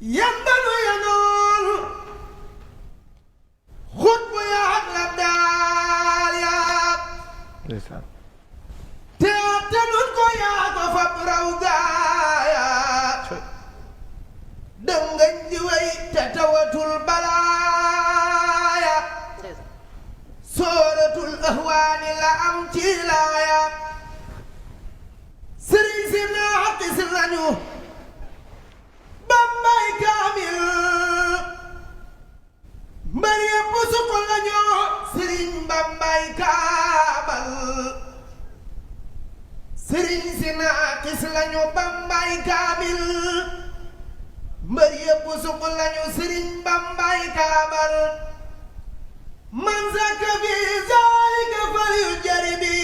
yambalu yanool xut bu yaat la daal yaat te nun ko yaa ko fab raw gaaya dëngañ di wey te tawatul balaaya sooratul ahwaani la am ci laaya sëriñ si naaxis lañu bambay kaamil mbër yépp suq lañu sëriñ bambay kaabal sëriñ si naaxis lañu bambay kaamil mbër yépp suq lañu sëriñ bambay kaabal man zaka fi zalika fal yu jaribi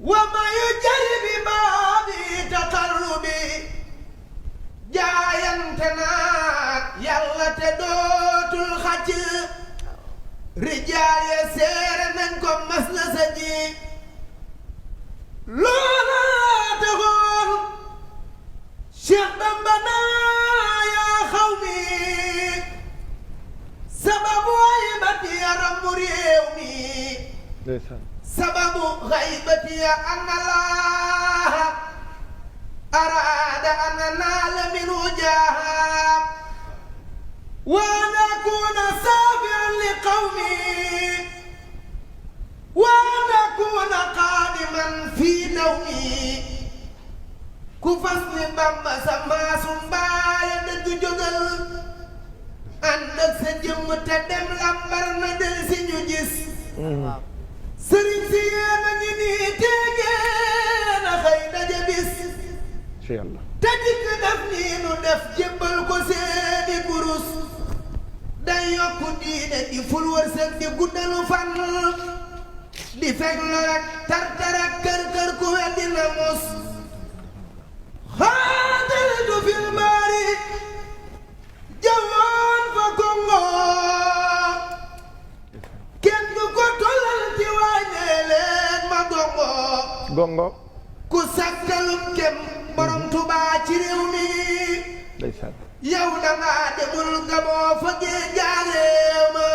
wa ma yu jaribi baabi taqarrubi jaayante naag yàlla te dootul xacc rijaal ya seere nañ ko mas na sa ji loola taxoon Cheikh Bamba naa yaa xaw mi sababu xaybati ya rammu réew mi sababu xaybati ya anna laaha araada an anaala minhu jaaha wa an akuna saafian li qawmi wa an akuna qaadiman fi nawmi ku fas ni Bamba sa maasum baaya dëgg jógal ànd ak sa jëmm te dem lambar na del si ñu gis sëriñ si yéen a ngi nii teegeen a xëy daje bis te dikk def nii nu def jébbal ko seeni kurus day yokku diine di ful wërsëg di guddalu fan di fekk lor ak tartar ak kër kër ku weddi na mos xaataltu fil baari jawoon fa Kongo kenn du ko tollal ci wàññee leen ma gongo ku sàkkalum kem borom Tuubaa ci réew mi yow dangaa demul Gabon fa gee jaareew ma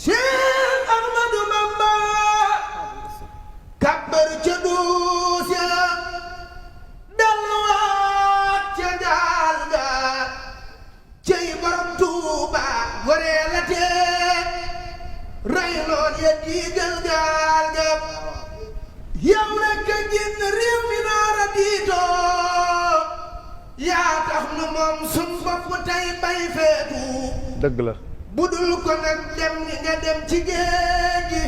Cheikh Ahmadou Bamba kàbbar ca duus ya delluwaat ca gaal ga cey borom Tuubaa goree la tee rey noon ya diigal gaal ga yow rekk a génn réew mi naara diitoo yaa tax nu moom sun bopp tey bay feetu dëgg la budul ko nag dem ni nga dem ci géej gi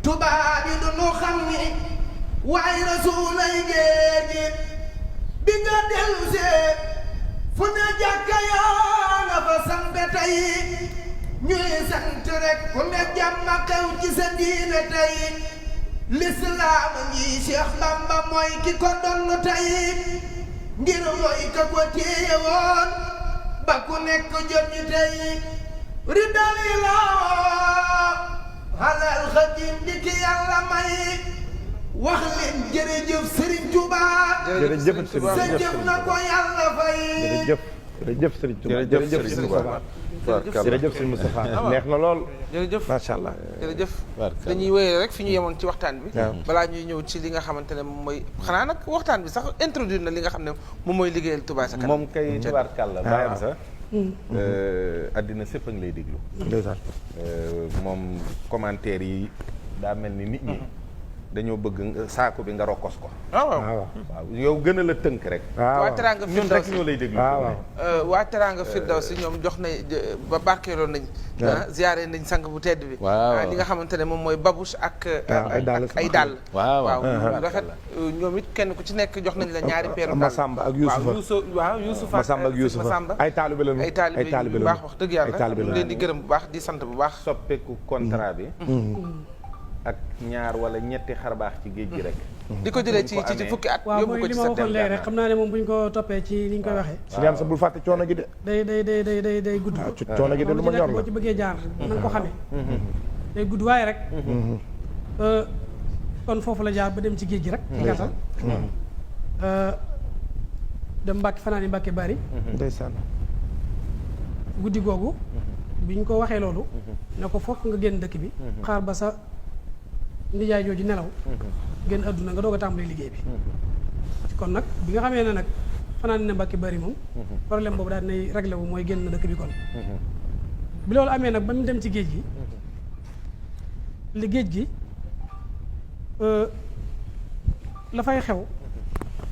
tubaab yi du nu xam ni waaye rasuulay géej gi bi nga dellu see fu ne jàkka yaa nga fa sampe tey ñuy sant rek ku ne jàmm xew ci sa diine tey lislaam ngi Cheikh Bamba mooy ki ko donn tey ngir mooy ka ko téye woon ba ku nekk jot ñi tey ridalilaa halal xadim di ki yàlla may wax leen jërëjëf Serigne Touba jërëjëf sa jëf na ko yàlla fay jërëjëf Serigne Touba jërëjëf Serigne Moustapha jërëjëf Serigne Moustapha neex na lool jërëjëf macha allah jërëjëf dañuy wéyee rek fi ñu yemoon ci waxtaan bi balaa ñuy ñëw ci li nga xamante ne moom mooy xanaa nag waxtaan bi sax introduire na li nga xam ne moom mooy liggéeyal Touba ca kanam moom kay tubaarkàlla bàyyam sax addina sépp a ngi lay déglu moom commentaire yi daa mel ni nit ñi dañoo bëgg saako bi nga rokkos ko waaw yow gën a la tënk rek waa Teranga ñun rek ñoo lay déglu waa Teranga Firdawsi ñoom jox nañ ba barkeeloon nañ ziyaare nañ sang bu tedd bi li nga xamante ne moom mooy babouche ak ay dàll waaw rafet ñoom it kenn ku ci nekk jox nañ la ñaari peeru Masamba ak Youssoufa Masamba ak Youssoufa ay taalibe lañu ay taalibe bu baax wax dëgg yàlla ñu leen di gërëm bu baax di sant bu baax soppeeku contrat bi ak ñaar wala ñetti xarbaax ci géej gi rek di ko jëlee ci fukki at yóbbu ko ci waaw mooy li ma waxoon léegi rek xam naa ne moom bu ñu ko toppee ci ni ñu koy waxee si am sa bul fàtte coono gi de day gudd coono gi de lu ma ñor la boo ci bëggee jaar na nga ko xamee day gudd waaye rek kon foofu la jaar ba dem ci géej gi rek ci gàttal dem Mbàkke fanaan yi Mbàkke bari ndeysaan guddi googu bi ñu ko waxee loolu ne ko fokk nga génn dëkk bi xaar ba sa nijaay jooju nelaw génn àdduna nga doog a tàmbali liggéey bi kon nag bi nga xamee ne nag fanaan ne Mbàkke bari moom problème boobu daal nay réglé wu mooy génn dëkk bi kon bi loolu amee nag ba mu dem ci géej gi li géej gi la fay xew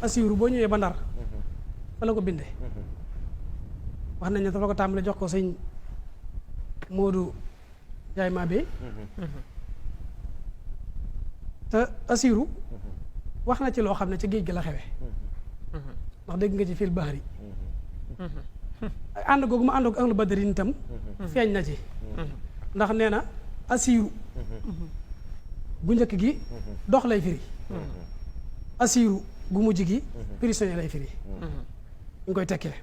asiiru boo ñëwee ba Ndar fa la ko binde wax nañ ne dafa la ko tàmbale jox ko sëñ Moodu Njaay Maabe te asiiru wax na ci loo xam ne ci géej gi la xewe ndax dégg nga ci fil bahri ànd googu ma ànd ak ahlu badrin itam feeñ na ci ndax nee na asiiru gu njëkk gi dox lay firi asiiru gu mujj gi prisonnier lay firi ñu koy tekkee